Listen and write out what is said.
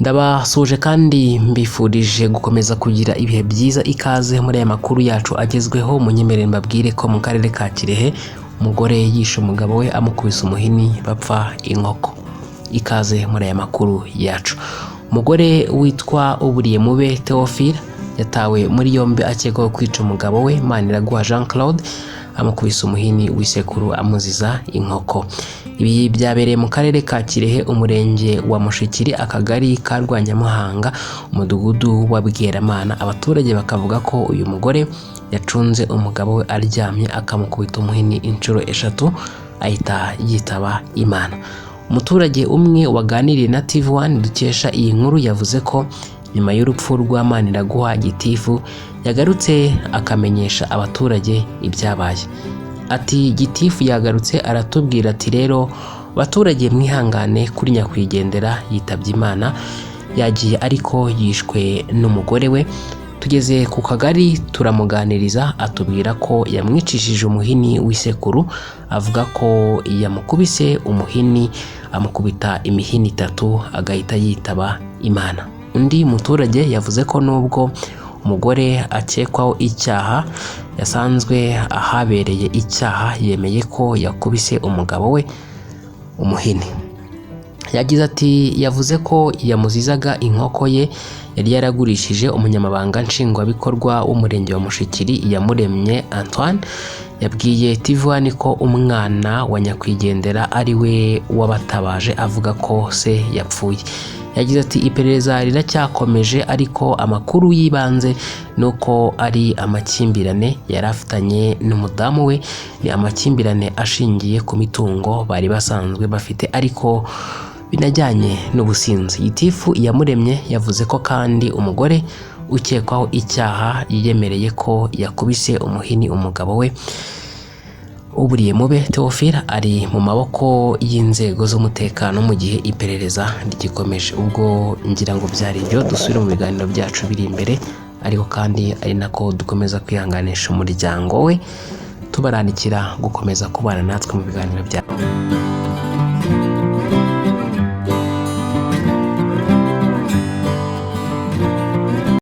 Ndabasuje kandi mbifurije gukomeza kugira ibihe byiza. Ikaze muri aya makuru yacu agezweho. Munyemerere mbabwire ko mu karere ka Kirehe umugore yishe umugabo we amukubise umuhini bapfa inkoko. Ikaze muri aya makuru yacu. Umugore witwa Uburiyemube Theophile yatawe muri yombi akekwaho kwica umugabo we Maniraguha Jean Claude amukubise umuhini w'isekuru amuziza inkoko. Ibi byabereye mu karere ka Kirehe, umurenge wa Mushikiri, akagari ka Rwanyamuhanga, umudugudu wa Bweramana. Abaturage bakavuga ko uyu mugore yacunze umugabo we aryamye akamukubita umuhini inshuro eshatu ahita yitaba Imana. Umuturage umwe waganiriye na TV1 dukesha iyi nkuru yavuze ko nyuma y'urupfu rwa Maniraguha, gitifu yagarutse akamenyesha abaturage ibyabaye. Ati: "Gitifu yagarutse aratubwira ati: 'Rero baturage, mwihangane kuri nyakwigendera, yitabye Imana, yagiye ariko yishwe n'umugore we.' Tugeze ku kagari turamuganiriza, atubwira ko yamwicishije umuhini w'isekuru. Avuga ko yamukubise umuhini, amukubita imihini itatu, agahita yitaba Imana." Undi muturage yavuze ko nubwo umugore akekwaho icyaha yasanzwe ahabereye icyaha, yemeye ko yakubise umugabo we umuhini. Yagize ati: "Yavuze ko yamuzizaga inkoko ye yari yaragurishije." Umunyamabanga nshingwabikorwa w'umurenge wa Mushikiri, Iyamuremye Antoine, yabwiye TV1 ko umwana wa nyakwigendera ari we wabatabaje avuga ko se yapfuye. Yagize ati: "Iperereza riracyakomeje, ariko amakuru y'ibanze ni uko ari amakimbirane yari afitanye n'umudamu we. Ni amakimbirane ashingiye ku mitungo bari basanzwe bafite, ariko binajyanye n'ubusinzi." Gitifu Iyamuremye yavuze ko kandi umugore ukekwaho icyaha yiyemereye ko yakubise umuhini umugabo we. Uburiyemube Theophile ari mu maboko y'inzego z'umutekano mu gihe iperereza rigikomeje. Ubwo ngira ngo byari ibyo, dusubire mu biganiro byacu biri imbere, ariko kandi ari nako dukomeza kwihanganisha umuryango we, tubarandikira gukomeza kubana natwe mu biganiro byacu.